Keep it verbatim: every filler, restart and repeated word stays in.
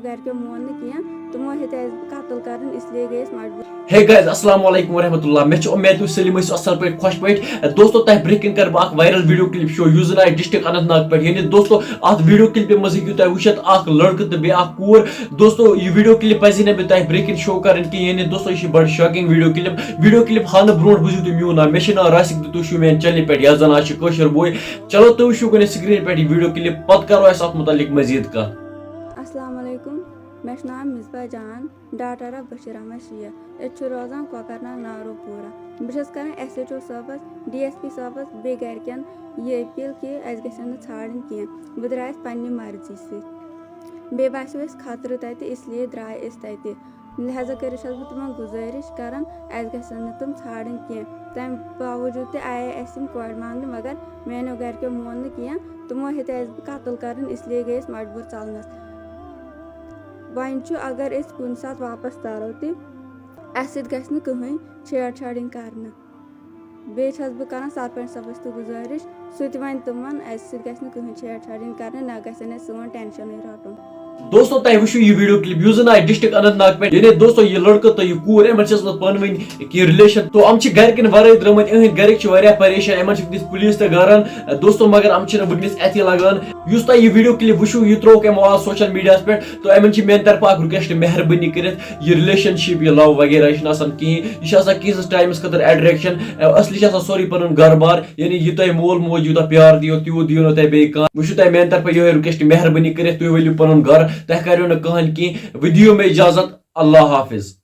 گرِکیو مون نہٕ کینٛہہ، تِمو ہیٚتۍ اَسہِ قتل کرُن، اس لیے گٔے أسۍ مجبوٗر۔ ہے گایز، السلام علیکم ورحمۃ اللہ۔ مےٚ چھُ اُمید تُہۍ سٲلِم ٲسِو اَصٕل پٲٹھۍ، خۄش پٲٹھۍ۔ دوستو، تۄہہِ برٛونٛہہ کِنۍ کَرٕ بہٕ اَکھ وایرل ویٖڈیو کِلِپ شو، یُس زَن آسہِ ڈِسٹرکٹ اننت ناگ پٮ۪ٹھ۔ یعنی دوستو، اَتھ ویٖڈیو کِلپہِ منٛز ہیٚکِو تُہۍ وٕچھِتھ اَکھ لٔڑکہٕ تہٕ بیٚیہِ اَکھ کوٗر۔ دوستو، یہِ ویٖڈیو کِلِپ پَزِ نہٕ مےٚ تۄہہِ برٛونٛہہ کِنۍ شو کَرٕنۍ کِہیٖنۍ۔ یعنی دوستو، یہِ چھِ بَڑٕ شاکِنٛگ ویٖڈیو کِلِپ۔ ویٖڈیو کِلِپ ہاونہٕ برٛونٛٹھ بوٗزِو تُہۍ میون ناو۔ مےٚ چھُ ناو راسِک تہٕ تُہۍ چھِو میٛانہِ چَنلہِ پٮ۪ٹھ، یَتھ زَن آز چھِ کٲشُر بوے۔ چلو، تُہۍ وٕچھِو گۄڈٕنٮ۪تھ سِکریٖن پٮ۪ٹھ یہِ ویٖڈیو کِلِپ، پَتہٕ کَرو أسۍ اَتھ مُتعلِق مٔزیٖد کَتھ۔ السلام علیکم، مےٚ چھُ ناو مصباح جان، daughter of بشیٖر احمد شیخ۔ أسۍ چھِ روزان کۄکرناگ ناروٗ پورہ۔ بہٕ چھَس کران ایس ایچ او صٲبَس، ڈی ایس پی صٲبَس، بیٚیہِ گرِکٮ۪ن یہِ اپیٖل کہِ اَسہِ گژھن نہٕ ژھانڈٕنۍ کینٛہہ۔ بہٕ درٛایَس پننہِ مرضی سۭتۍ، بیٚیہِ باسیو اَسہِ خطرٕ تَتہِ، اس لیے درٛاے أسۍ تَتہِ۔ لہذا کٔرِتھ چھَس بہٕ تِمن گُزٲرِش کران، اَسہِ گژھن نہٕ تِم ژھانڈٕنۍ کینٛہہ۔ تَمہِ باوجوٗد تہِ آیے اَسہِ یِم کورِ مانگنہِ، مگر میانیو گرِکیو مون نہٕ کینٛہہ۔ تِمو ہیٚتۍ اَسہِ قتل کرُن، اس لیے گٔے أسۍ مجبوٗر ژَلنَس۔ وۄنۍ چھُ، اگر أسۍ کُنہِ ساتہٕ واپس ترو تہِ، اَسہِ سۭتۍ گژھِ نہٕ کٕہٕنۍ چھیڑ چھاڑٕنۍ کرنہٕ۔ بیٚیہِ چھَس بہٕ کران سرپنچ صٲبَس تہِ گُزٲرِش، سُہ تہِ وَنہِ تِمن، اَسہِ سۭتۍ گژھِ نہٕ کٕہٕنۍ چھیڑ چھاڑٕنۍ کرنہٕ، نہ گژھن اَسہِ سون ٹینشنٕے رَٹُن۔ دوستو، تۄہہِ وٕچھِو یہِ ویٖڈیو کِلِپ، یُس زَن آسہِ ڈِسٹرکٹ اننت ناگ پٮ۪ٹھ۔ یعنی دوستو، یہِ لٔڑکہٕ تہٕ یہِ کوٗر، یِمن چھِ ٲسمٕژ پانہٕ ؤنۍ کینٛہہ رِلیشن۔ تو یِم چھِ گرِکٮ۪ن ورٲے درٛامٕتۍ، یِہٕنٛدۍ گرِکۍ چھِ واریاہ پریشان، یِمن چھِ وٕنکیٚس پُلیٖس تہِ گران۔ دوستو، مگر یِم چھِنہٕ وٕنکیٚس اَتھی لگان۔ یُس تۄہہِ یہِ ویٖڈیو کِلِپ وٕچھِو، یہِ ترٛووُکھ یِمو آز سوشل میٖڈیاہَس پٮ۪ٹھ۔ تو یِمن چھِ میٛانہِ طرفہٕ اَکھ رِکویسٹ، مہربٲنی کٔرِتھ یہِ رِلیشن شِپ، یہِ لو وغیرہ، یہِ چھُنہٕ آسان کِہیٖنۍ۔ یہِ چھِ آسان کینٛژَس ٹایمَس خٲطرٕ اٹریکشن، اَصلی چھِ آسان سورُے پَنُن گرٕ بار۔ یعنی یہِ تۄہہِ مول موج یوٗتاہ پیار دِیو، تیوٗت دِیو نہٕ تۄہہِ بیٚیہِ کانٛہہ۔ وۄنۍ چھُو تۄہہِ میٛانہِ طرفہٕ یِہوٚے رِکویسٹ، مہربٲنی کٔرِتھ تُہۍ ؤلِو پَنُن گرٕ، تۄہہِ کَریو نہٕ کٕہٕنۍ کینٛہہ۔ وۄنۍ دِیِو مےٚ اِجازت، اللہ حافظ۔